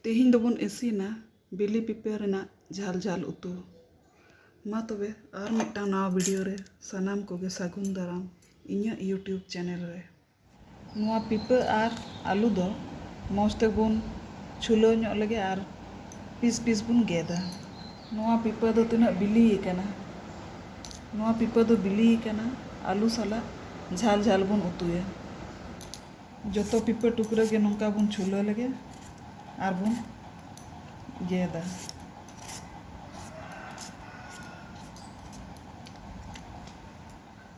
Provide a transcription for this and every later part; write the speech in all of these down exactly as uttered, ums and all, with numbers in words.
ᱛᱮᱦᱮᱧ ᱫᱚᱵᱚᱱ ᱤᱥᱤᱱᱟ ᱵᱤᱞᱤ ᱯᱤᱯᱟᱹ ᱨᱮᱱᱟᱜ ᱡᱷᱟᱞ ᱡᱷᱟᱞ ᱩᱛᱩ᱾ ᱢᱟ ᱛᱚᱵᱮ ᱟᱨ ᱢᱤᱫᱴᱟᱝ ᱱᱟᱣᱟ ᱵᱷᱤᱰᱤᱭᱳ ᱨᱮ ᱥᱟᱱᱟᱢ ᱠᱚᱜᱮ ᱥᱟᱹᱜᱩᱱ ᱫᱟᱨᱟᱢ ᱤᱧᱟᱹᱜ YouTube ᱪᱮᱱᱮᱞ ᱨᱮ᱾ ᱱᱚᱣᱟ ᱯᱤᱯᱟᱹ ᱟᱨ ᱟᱹᱞᱩ ᱫᱚ ᱢᱚᱡᱽ ᱛᱮᱵᱚᱱ ᱪᱷᱩᱞᱟᱹᱣ ᱧᱚᱜ ᱞᱮᱜᱮ ᱟᱨ ᱯᱤᱥ ᱯᱤᱥ ᱵᱚᱱ ᱜᱮᱫᱟ᱾ ᱱᱚᱣᱟ ᱯᱤᱯᱟᱹ ᱫᱚ ᱛᱤᱱᱟᱹᱜ ᱵᱤᱞᱤ ᱟᱠᱟᱱᱟ, ᱱᱚᱣᱟ ᱯᱤᱯᱟᱹ ᱫᱚ ᱵᱤᱞᱤ ᱟᱠᱟᱱᱟ, ᱟᱹᱞᱩ ᱥᱟᱞᱟᱜ ᱡᱷᱟᱞ ᱡᱷᱟᱞ ᱵᱚᱱ ᱩᱛᱩᱭᱟ᱾ ᱡᱚᱛᱚ ᱯᱤᱯᱟᱹ ᱴᱩᱠᱨᱟᱹ ᱜᱮ ᱱᱚᱝᱠᱟ ᱵᱚᱱ ᱪᱷᱩᱞᱟᱹᱣ ᱞᱮᱜᱮ ᱟᱨ ᱵᱚᱱ ᱜᱮᱫᱟ᱾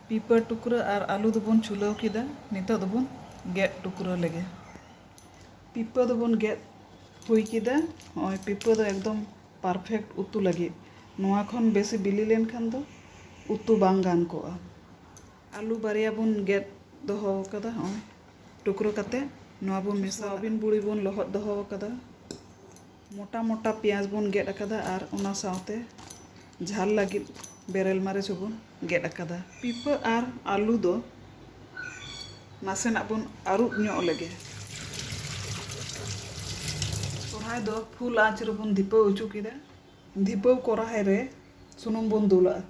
ᱯᱤᱯᱟᱹ ᱴᱩᱠᱨᱟᱹ ᱟᱨ ᱟᱹᱞᱩ ᱫᱚᱵᱚᱱ ᱪᱷᱩᱞᱟᱹᱣ ᱠᱮᱫᱟ᱾ ᱱᱤᱛᱚᱜ ᱫᱚᱵᱚᱱ ᱜᱮᱫ ᱴᱩᱠᱨᱟᱹ ᱞᱮᱜᱮ᱾ ᱯᱤᱯᱟᱹ ᱫᱚᱵᱚᱱ ᱜᱮᱫ ᱦᱩᱭ ᱠᱮᱫᱟ᱾ ᱱᱚᱜᱼᱚᱭ ᱯᱤᱯᱟᱹ ᱫᱚ ᱮᱠᱫᱚᱢ ᱯᱟᱨᱯᱷᱮᱠᱴ ᱩᱛᱩ ᱞᱟᱹᱜᱤᱫ᱾ ᱱᱚᱣᱟ ᱠᱷᱚᱱ ᱵᱮᱥᱤ ᱵᱤᱞᱤ ᱞᱮᱱᱠᱷᱟᱱ ᱫᱚ ᱩᱛᱩ ᱵᱟᱝ ᱜᱟᱱ ᱠᱚᱜᱼᱟ᱾ ᱟᱹᱞᱩ ᱵᱟᱨᱭᱟ ᱵᱚᱱ ᱜᱮᱫ ᱫᱚᱦᱚ ᱟᱠᱟᱫᱟ, ᱱᱚᱜᱼᱚᱭ ᱴᱩᱠᱨᱟᱹ ᱠᱟᱛᱮ ᱱᱚᱣᱟ ᱵᱚᱱ ᱢᱮᱥᱟ᱾ ᱥᱚᱣᱟᱵᱤᱱ ᱵᱩᱲᱤ ᱵᱚᱱ ᱞᱚᱦᱚᱫ ᱫᱚᱦᱚ ᱟᱠᱟᱫᱟ᱾ ᱢᱚᱴᱟ ᱢᱚᱴᱟ ᱯᱮᱸᱭᱟᱡᱽ ᱵᱚᱱ ᱜᱮᱫ ᱟᱠᱟᱫᱟ ᱟᱨ ᱚᱱᱟ ᱥᱟᱶᱛᱮ ᱡᱷᱟᱞ ᱞᱟᱹᱜᱤᱫ ᱵᱮᱨᱮᱞ ᱢᱟᱹᱨᱤᱪ ᱦᱚᱸᱵᱚᱱ ᱜᱮᱫ ᱟᱠᱟᱫᱟ᱾ ᱯᱤᱯᱟᱹ ᱟᱨ ᱟᱹᱞᱩ ᱫᱚ ᱱᱟᱥᱮᱱᱟᱜ ᱵᱚᱱ ᱟᱹᱨᱩᱵ ᱧᱚᱜ ᱞᱮᱜᱮ᱾ ᱠᱚᱲᱦᱟᱭ ᱫᱚ ᱯᱷᱩᱞ ᱟᱸᱪ ᱨᱮᱵᱚᱱ ᱫᱷᱤᱯᱟᱹᱣ ᱦᱚᱪᱚ ᱠᱮᱫᱟ᱾ ᱫᱷᱤᱯᱟᱹᱣ ᱠᱚᱲᱦᱟᱭ ᱨᱮ ᱥᱩᱱᱩᱢ ᱵᱚᱱ ᱫᱩᱞᱟᱜᱼᱟ᱾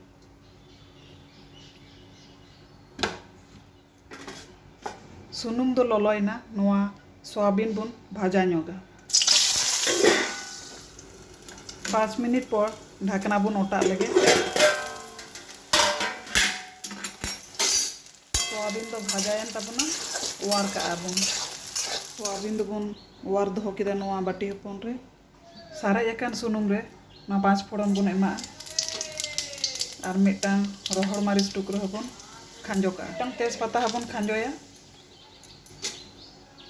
ᱥᱩᱱᱩᱢ ᱫᱚ ᱞᱚᱞᱚᱭᱮᱱᱟ, ᱱᱚᱣᱟ ᱥᱚᱣᱟᱵᱤᱱ ᱵᱚᱱ ᱵᱷᱟᱡᱟ ᱧᱚᱜᱟ᱾ ᱯᱟᱸᱪ ᱢᱤᱱᱤᱴ ᱯᱚᱨ ᱰᱷᱟᱠᱱᱟ ᱵᱚᱱ ᱚᱴᱟᱜ ᱞᱮᱜᱮ᱾ ᱥᱚᱣᱟᱵᱤᱱ ᱫᱚ ᱵᱷᱟᱡᱟᱭᱮᱱ ᱛᱟᱵᱚᱱᱟ, ᱚᱣᱟᱨ ᱠᱟᱜᱼᱟ ᱵᱚᱱ᱾ ᱥᱚᱣᱟᱵᱤᱱ ᱫᱚᱵᱚᱱ ᱚᱣᱟᱨ ᱫᱚᱦᱚ ᱠᱮᱫᱟ ᱱᱚᱣᱟ ᱵᱟᱹᱴᱤ ᱦᱚᱯᱚᱱ ᱨᱮ᱾ ᱥᱟᱨᱮᱡ ᱟᱠᱟᱱ ᱥᱩᱱᱩᱢ ᱨᱮ ᱱᱚᱣᱟ ᱯᱟᱸᱪ ᱯᱷᱚᱲᱚᱱ ᱵᱚᱱ ᱮᱢᱟᱜᱼᱟ ᱟᱨ ᱢᱤᱫᱴᱟᱝ ᱨᱚᱦᱚᱲ ᱢᱟᱹᱨᱤᱪ ᱴᱩᱠᱨᱟᱹ ᱦᱚᱸᱵᱚᱱ ᱠᱷᱟᱸᱡᱚ ᱠᱟᱜᱼᱟ᱾ ᱢᱤᱫᱴᱟᱝ ᱛᱮᱡᱽ ᱯᱟᱛᱟ ᱦᱚᱸᱵᱚᱱ ᱠᱷᱟᱸᱡᱚᱭᱟ᱾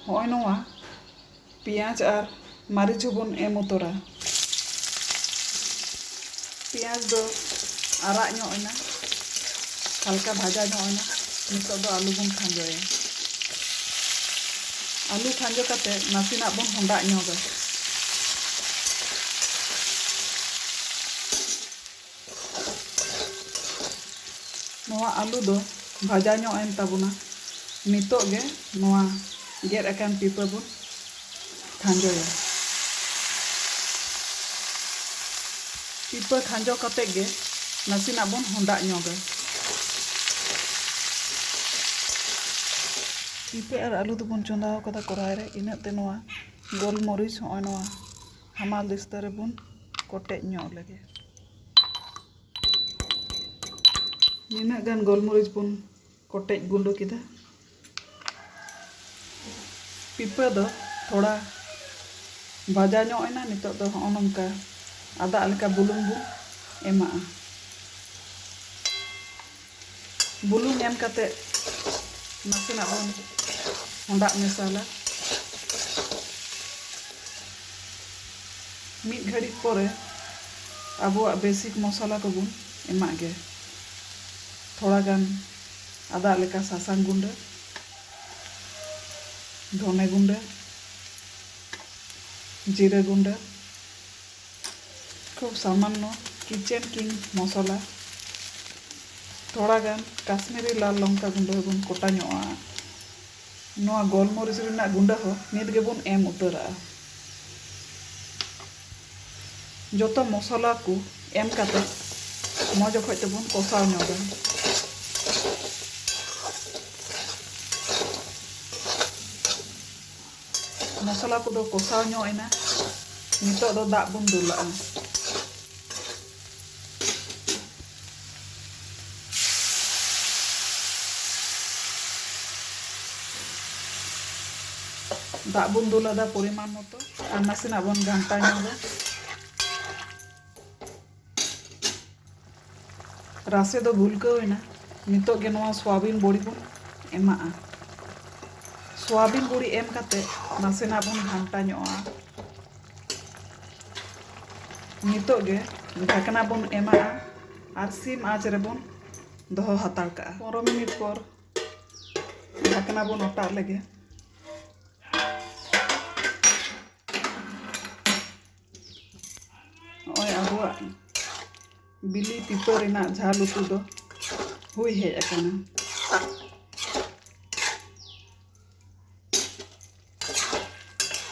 ᱦᱚᱸᱜᱼᱚᱭ ᱱᱚᱣᱟ ᱯᱮᱸᱭᱟᱡᱽ ᱟᱨ ᱢᱟᱹᱨᱤᱪ ᱦᱚᱸᱵᱚᱱ ᱮᱢ ᱩᱛᱟᱹᱨᱟ᱾ ᱯᱮᱸᱭᱟᱡᱽ ᱫᱚ ᱟᱨᱟᱜ ᱧᱚᱜ ᱮᱱᱟ, ᱦᱟᱞᱠᱟ ᱵᱷᱟᱡᱟ ᱧᱚᱜ ᱮᱱᱟ᱾ ᱱᱤᱛᱚᱜ ᱫᱚ ᱟᱹᱞᱩ ᱵᱚᱱ ᱠᱷᱟᱸᱡᱚᱭᱟ᱾ ᱟᱹᱞᱩ ᱠᱷᱟᱸᱡᱚ ᱠᱟᱛᱮ ᱱᱟᱥᱮᱱᱟᱜ ᱵᱚᱱ ᱦᱚᱸᱰᱟᱜ ᱧᱚᱜᱟ᱾ ᱱᱚᱣᱟ ᱟᱹᱞᱩ ᱫᱚ ᱵᱷᱟᱡᱟ ᱧᱚᱜ ᱮᱱ ᱛᱟᱵᱚᱱᱟ᱾ ᱱᱤᱛᱚᱜ ᱜᱮ ᱱᱚᱣᱟ ᱜᱮᱫ ᱟᱠᱟᱱ ᱯᱤᱯᱟᱹ ᱵᱚᱱ ᱠᱷᱟᱸᱡᱚᱭᱟ᱾ ᱯᱤᱯᱟᱹ ᱠᱷᱟᱸᱡᱚ ᱠᱟᱛᱮ ᱜᱮ ᱱᱟᱥᱮᱱᱟᱜ ᱵᱚᱱ ᱦᱚᱸᱰᱟᱜ ᱧᱚᱜᱟ᱾ ᱯᱤᱯᱟᱹ ᱟᱨ ᱟᱹᱞᱩ ᱫᱚᱵᱚᱱ ᱪᱚᱸᱫᱟ ᱟᱠᱟᱫᱟ ᱠᱚᱲᱟᱭ ᱨᱮ, ᱤᱱᱟᱹᱜ ᱛᱮ ᱱᱚᱣᱟ ᱜᱳᱞᱢᱚᱨᱤᱪ ᱦᱚᱸᱜᱼᱚᱭ ᱱᱚᱣᱟ ᱦᱟᱢᱟᱞ ᱫᱤᱥᱛᱟᱹ ᱨᱮᱵᱚᱱ ᱠᱚᱴᱮᱡ ᱧᱚᱜ ᱞᱮᱜᱮ᱾ ᱱᱤᱱᱟᱹᱜ ᱜᱟᱱ ᱜᱳᱞᱢᱚᱨᱤᱪ ᱵᱚᱱ ᱠᱚᱴᱮᱡ ᱜᱩᱸᱰᱟᱹ ᱠᱮᱫᱟ᱾ ᱯᱤᱯᱟᱹ ᱫᱚ ᱛᱷᱚᱲᱟ ᱵᱷᱟᱡᱟ ᱧᱚᱜ ᱮᱱᱟ, ᱱᱤᱛᱚᱜ ᱫᱚ ᱦᱚᱸᱜᱼᱚ ᱱᱚᱝᱠᱟ ᱟᱫᱟᱜ ᱞᱮᱠᱟ ᱵᱩᱞᱩᱝ ᱵᱚᱱ ᱮᱢᱟᱜᱼᱟ᱾ ᱵᱩᱞᱩᱝ ᱮᱢ ᱠᱟᱛᱮ ᱱᱟᱥᱮᱱᱟᱜ ᱵᱚᱱ ᱦᱚᱸᱰᱟᱜ ᱢᱮᱥᱟᱞᱟ᱾ ᱢᱤᱫ ᱜᱷᱟᱹᱲᱤᱡ ᱯᱚᱨᱮ ᱟᱵᱚᱣᱟᱜ ᱵᱮᱥᱤᱠ ᱢᱚᱥᱞᱟ ᱠᱚᱵᱚᱱ ᱮᱢᱟᱜ ᱜᱮ᱾ ᱛᱷᱚᱲᱟ ᱜᱟᱱ ᱟᱫᱟᱜ ᱞᱮᱠᱟ ᱥᱟᱥᱟᱝ ᱜᱩᱸᱰᱟᱹ, ᱫᱷᱚᱱᱮ ᱜᱩᱸᱰᱟᱹ, ᱡᱤᱨᱟᱹ ᱜᱩᱸᱰᱟᱹ, ᱠᱷᱩᱵ ᱥᱟᱢᱟᱱᱱᱚ ᱠᱤᱪᱮᱱ ᱠᱤᱝ ᱢᱚᱥᱞᱟ, ᱛᱷᱚᱲᱟ ᱜᱟᱱ ᱠᱟᱥᱢᱤᱨᱤ ᱞᱟᱞ ᱞᱚᱝᱠᱟ ᱜᱩᱸᱰᱟᱹ ᱵᱚᱱ ᱠᱚᱴᱟ ᱧᱚᱜᱼᱟ᱾ ᱱᱚᱣᱟ ᱜᱳᱞᱢᱚᱨᱤᱪ ᱨᱮᱱᱟᱜ ᱜᱩᱸᱰᱟᱹ ᱦᱚᱸ ᱱᱤᱛ ᱜᱮᱵᱚᱱ ᱮᱢ ᱩᱛᱟᱹᱨᱟᱜᱼᱟ᱾ ᱡᱚᱛᱚ ᱢᱚᱥᱞᱟ ᱠᱚ ᱮᱢ ᱠᱟᱛᱮ ᱢᱚᱡᱽ ᱚᱠᱚᱡ ᱛᱮᱵᱚᱱ ᱠᱚᱥᱟᱣ ᱧᱚᱜᱟ᱾ ᱢᱚᱥᱞᱟ ᱠᱚᱫᱚ ᱠᱚᱥᱟᱣ ᱧᱚᱜ ᱮᱱᱟ᱾ ᱱᱤᱛᱚᱜ ᱫᱚ ᱫᱟᱜ ᱵᱚᱱ ᱫᱩᱞᱟᱜᱼᱟ᱾ ᱫᱟᱜ ᱵᱚᱱ ᱫᱩᱞ ᱟᱫᱟ ᱯᱚᱨᱤᱢᱟᱱ ᱢᱚᱛᱚ, ᱟᱨ ᱱᱟᱥᱮᱱᱟᱜ ᱵᱚᱱ ᱜᱷᱟᱱᱴᱟ ᱧᱚᱜᱟ᱾ ᱨᱟᱥᱮ ᱫᱚ ᱜᱩᱞᱠᱟᱹᱣ ᱮᱱᱟ᱾ ᱱᱤᱛᱚᱜ ᱜᱮ ᱱᱚᱣᱟ ᱥᱚᱣᱟᱵᱤᱱ ᱵᱚᱲᱤ ᱵᱚᱱ ᱮᱢᱟᱜᱼᱟ᱾ ᱥᱚᱣᱟᱵᱤᱱ ᱵᱚᱲᱤ ᱮᱢ ᱠᱟᱛᱮ ᱱᱟᱥᱮᱱᱟᱜ ᱵᱚᱱ ᱜᱷᱟᱱᱴᱟ ᱧᱚᱜᱼᱟ᱾ ᱱᱤᱛᱚᱜ ᱜᱮ ᱰᱷᱟᱠᱱᱟ ᱵᱚᱱ ᱮᱢᱟᱜᱼᱟ ᱟᱨ ᱥᱤᱢ ᱟᱸᱪ ᱨᱮᱵᱚᱱ ᱫᱚᱦᱚ ᱦᱟᱛᱟᱲ ᱠᱟᱜᱼᱟ᱾ ᱯᱚᱱᱨᱚ ᱢᱤᱱᱤᱴ ᱯᱚᱨ ᱰᱷᱟᱠᱱᱟ ᱵᱚᱱ ᱚᱴᱟᱜ ᱞᱮᱜᱮ᱾ ᱱᱚᱜᱼᱚᱭ ᱟᱵᱚᱣᱟᱜ ᱵᱤᱞᱤ ᱯᱤᱯᱟᱹ ᱨᱮᱱᱟᱜ ᱡᱷᱟᱞ ᱩᱛᱩ ᱫᱚ ᱦᱩᱭ ᱦᱮᱡ ᱟᱠᱟᱱᱟ᱾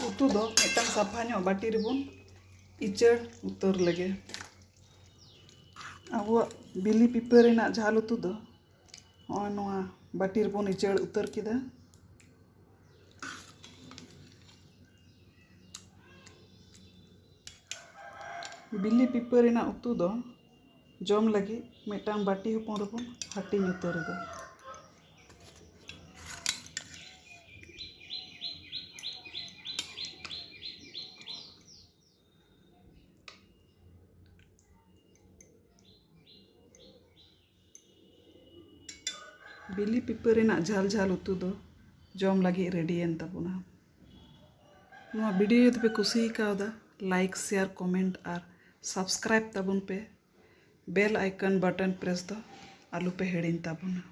ᱩᱛᱩ ᱫᱚ ᱢᱤᱫᱴᱟᱝ ᱥᱟᱯᱷᱟ ᱧᱚᱜ ᱵᱟᱹᱴᱤ ᱨᱮᱵᱚᱱ ᱤᱪᱟᱹᱲ ᱩᱛᱟᱹᱨ ᱞᱮᱜᱮ᱾ ᱟᱵᱚᱣᱟᱜ ᱵᱤᱞᱤ ᱯᱤᱯᱟᱹ ᱨᱮᱱᱟᱜ ᱡᱷᱟᱞ ᱩᱛᱩ ᱫᱚ ᱱᱚᱜᱼᱚᱭ ᱱᱚᱣᱟ ᱵᱟᱹᱴᱤ ᱨᱮᱵᱚᱱ ᱤᱪᱟᱹᱲ ᱩᱛᱟᱹᱨ ᱠᱮᱫᱟ᱾ ᱵᱤᱞᱤ ᱯᱤᱯᱟᱹ ᱨᱮᱱᱟᱜ ᱩᱛᱩ ᱫᱚ ᱡᱚᱢ ᱞᱟᱹᱜᱤᱫ ᱢᱤᱫᱴᱟᱝ ᱵᱟᱹᱴᱤ ᱦᱚᱯᱚᱱ ᱨᱮᱵᱚᱱ ᱦᱟᱹᱴᱤᱧ ᱩᱛᱟᱹᱨ ᱮᱫᱟ᱾ ᱵᱤᱞᱤ ᱯᱤᱯᱟᱹ ᱨᱮᱱᱟᱜ ᱡᱷᱟᱞ ᱡᱷᱟᱞ ᱩᱛᱩ ᱫᱚ ᱡᱚᱢ ᱞᱟᱹᱜᱤᱫ ᱨᱮᱰᱤᱭᱮᱱ ᱛᱟᱵᱚᱱᱟ᱾ ᱱᱚᱣᱟ ᱵᱷᱤᱰᱤᱭᱳ ᱡᱩᱫᱤ ᱯᱮ ᱠᱩᱥᱤ ᱠᱟᱣᱫᱟ, ᱞᱟᱭᱤᱠ, ᱥᱮᱭᱟᱨ, ᱠᱚᱢᱮᱱᱴ ᱟᱨ ᱥᱟᱵᱥᱠᱨᱟᱭᱤᱵ ᱛᱟᱵᱚᱱ ᱯᱮ᱾ ᱵᱮᱞ ᱟᱭᱠᱚᱱ ᱵᱟᱴᱚᱱ ᱯᱨᱮᱥ ᱫᱚ ᱟᱞᱚ ᱯᱮ ᱦᱤᱲᱤᱧ ᱛᱟᱵᱚᱱᱟ᱾